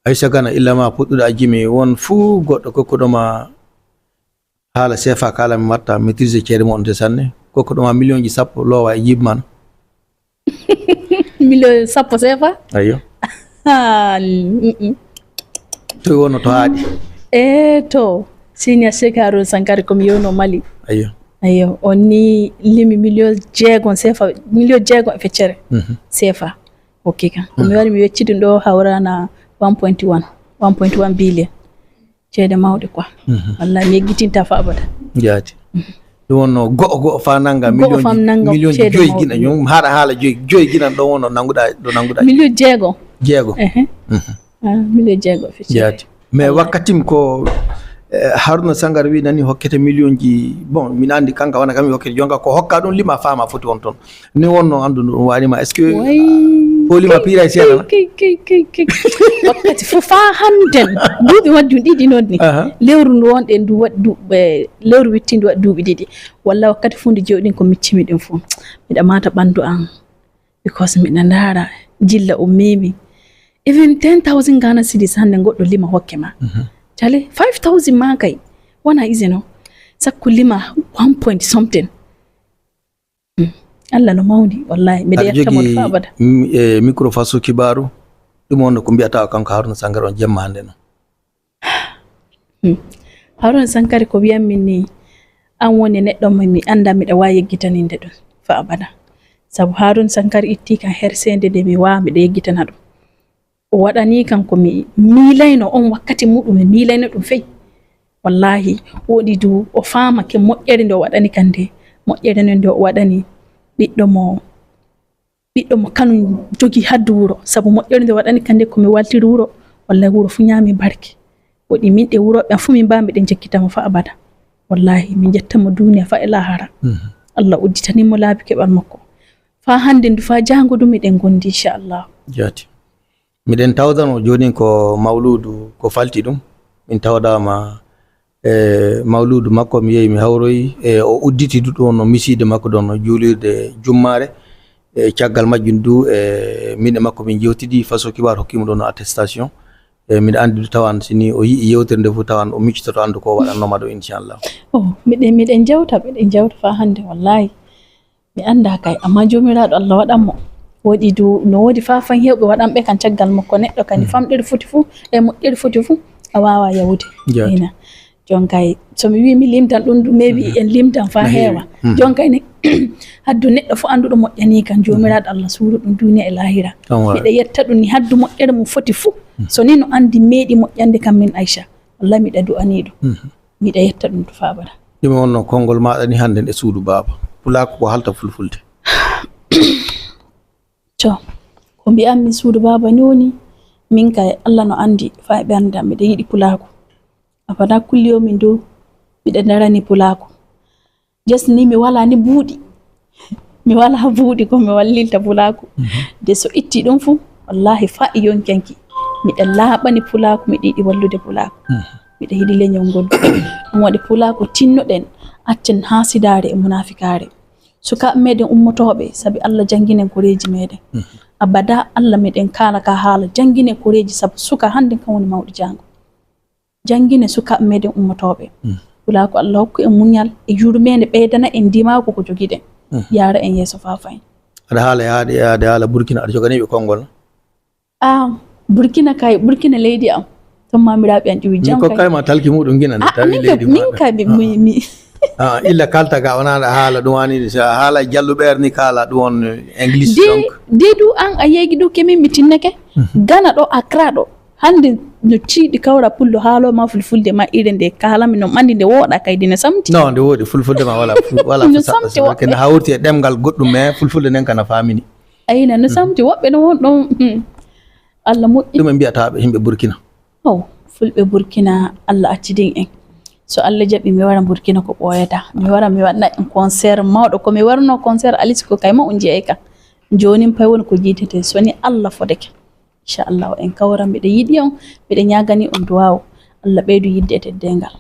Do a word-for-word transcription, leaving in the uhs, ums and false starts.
Aïcha Gana, illa ma puɗɗude a jimi, won fuu goɗɗo kokkuɗo ma haala sefa, kala mi watta maîtriser ceede mon de sanne, kokkuɗo ma million ji sappo, loowa e jibi man. Million sappo sefa? Ayyo. Ah, mm, mm. To wonno to haaɗi. E to, Senior Cheikh Harouna Sankare ko mi yewno Mali. Ayyo. Ayyo, on ni limi million jeegon sefa, million jeegon e feccere. Mhm. Sefa. Ok kan. Ko mi wari mi wecci ɗum ɗo hawrana one point one, one point one billion. Ceede mawɗe quoi. Mhm. Wallahi mi yeggitinta fa abada. Jaati. Ɗum wonno go'o go'o fa nanga Go'o million fa nanga million ceede joyi mawɗe. Gina ñum haɗa haala joyi joyi Gina ɗo wonno nanguɗa ɗo nanguɗa. Million jeego. Jeego. Ehe. Mhm. Ah, million jeego e feccere. Jaati. Mais wakkatim ko eh, Harouna Sankare wi nani hokkete million ji, bon, min andi kanka wana kam mi hokkete jonka ko hokka ɗum lima fama foti on ton. Ni wonno andu ɗum wani ma, est-ce que Way. Holima piira e seeɗa na? Kik, kik, kik, kik. Wakkati fof fa hannden duuɓi majjum ɗiɗi noon ni. Aha. Lewru ndu wonɗen ndu waɗi duuɓi lewru witti ndu waɗi duuɓi ɗiɗi. Walla wakkati fof ndu jewɗin ko miccimi ɗum fof. Miɗa mata ɓandu an. Because miɗa ndaara jilla o memi. Even ten thousand Ghana cedis hannde goɗɗo lima hokke ma. Cale five thousand ma kay. Wona easy no. Sakko lima one point something. Hmm. Allah no mawni wallahi. Miɗa Aɗa yetta mo jogi fa abada. mm, e micro faso kibaru. Ɗum wonno ko mbiyata kanko Harouna Sankare on jemma hannde no. Hmm. Harouna Sankare ko wiyammi ni an woni neɗɗo mo mi annda miɗa waawi yeggitaninde ɗum fa abada. Sabu Harouna Sankare itti kan herseende nde mi waawa miɗa yeggitana ɗum. O waɗani kan ko mi miilayno on wakkati muɗum mi miilayno ɗum fey. Wallahi woɗi du o faamake moƴƴere nde o waɗani kan nde moƴƴere nde o waɗani ɓiɗɗo mo ɓiɗɗo mo kanum jogi haddu wuro sabu moƴƴere nde waɗani kan nde ko mi waltiri wuro wallay wuro fu ñaami barke. Woɗi min ɗe wurooɓe am fu min mbaa miɗen jekkita mo fa abada. Wallahi min jetta mo duniya fa e lahara. Allah udditani mo laabi keɓal makko fa hannde ndu fa jaango ɗum miɗen gondi inchallah. Jaati. Miɗen tawdano jooni ko mawluudu ko falti ɗum. Min tawdama e mawluudu makko mi yehi mi hawroyi e o udditi du ɗon no misiide makko ɗon no juulirde jummaare. E caggal majjum du e min e makko min jewtidi faso kibar hokkimo ɗon no attestation. E miɗa anndi du tawan sini o yi'i yewtere nde fof tawan o miccototo anndu ko waɗannoma ɗo inchallah. Oh, miɗen miɗen jewta miɗen jewta fa hannde wallahi. Mi annda kay amma joomiraaɗo Allah waɗan mo. Woɗi du no woodi fa fan heewɓe waɗanɓe kan caggal makko neɗɗo kadi famɗere foti fuu e moƴƴere foti fuu a waawa yawude. Ina jon kay so mi wii mi limtan ɗum ɗum maybe en limtan fa heewa. Jon kay ne haddu neɗɗo fof annduɗo moƴƴani kan joomiraaɗo Allah suuru ɗum duniya e lahira. Miɗa yetta ɗum ni haddu moƴƴere mum foti fuu so ni no anndi meeɗi moƴƴande kam min Aicha wallahi miɗa du'ani ɗum. Miɗa yetta ɗum to faabara. Ɗume wonno konngol maaɗa ni hannden e suudu baaba? Pulaaku ko halta fulfulde. To ko mbi'anmi suudu baaba ni woni min kay Allah no anndi faa e ɓernde am miɗa yiɗi pulaaku. Abada kulli yoomin dow miɗa darani pulaaku. Jesni mi walaa ni buuɗi. Mi walaa buuɗi ko mi wallilta pulaaku. De so itti ɗum fuu wallaahi faa e yonki an ki miɗa laaɓani pulaaku miɗa yiɗi wallude pulaaku. Miɗa yiɗi leñol ngol. Ɗum waɗi pulaaku tinnoɗen accen haasidaare e munaafikaare. Sukaaɓe meɗen ummotooɓe sabi Allah jannginen koreeji meɗen. Abada Allah meɗen kaala ka haala jannginen koreeji sabu suka hannden kan woni mawɗo jaango. Janngine sukaaɓe meɗen ummotooɓe. Pulaaku Allah hokku en muñal e yurmeende ɓeydana en ndimaagu ko jogiɗen. Yaara en yeeso faa fayin. Aɗa haala yaade yaade haala Burkina aɗa jogani ɓe konngol. Ah, Burkina kay Burkina leydi am. Ton maamiraaɓe an ƴuwi jam kay. Kokkay ma talki muɗum gina nde tawi leydi min kay mi mi. Ah, illa kalta ga wona aɗa haala ɗum ani sa haala jalluɓeere ni kaala ɗum on english donc. De du an a yeegi du kemin mi tinnake. Gana ɗo Accra ɗo. Hannde no ciiɗi kawra pullo haalo ma fulfulde ma ire nde kaalami no mandi nde wooɗa kaydi no samti. Non nde wooɗi fulfulde ma wala wala no samti woɓɓe. Kene hawti e ɗemngal goɗɗum mais fulfulde nden kana famini. Ayna no samti woɓɓe no won ɗon hmm. Allah moƴƴi. Ɗum en mbiyata ɓe yimɓe Burkina. Oh, fulɓe Burkina Allah accidi en. So Allah jaɓi mi wara Burkina ko ɓooyata. Mi wara mi waɗna en concert mawɗo ko mi warno concert Alice ko kayma on jiyay kan. Jooni pay woni ko jiitete so ni Allah fodeke. Inchallahu en kawra mbiɗa yiɗi on mbiɗa ñaagani on duwaaw Allah ɓeydu yidde e teddeengal.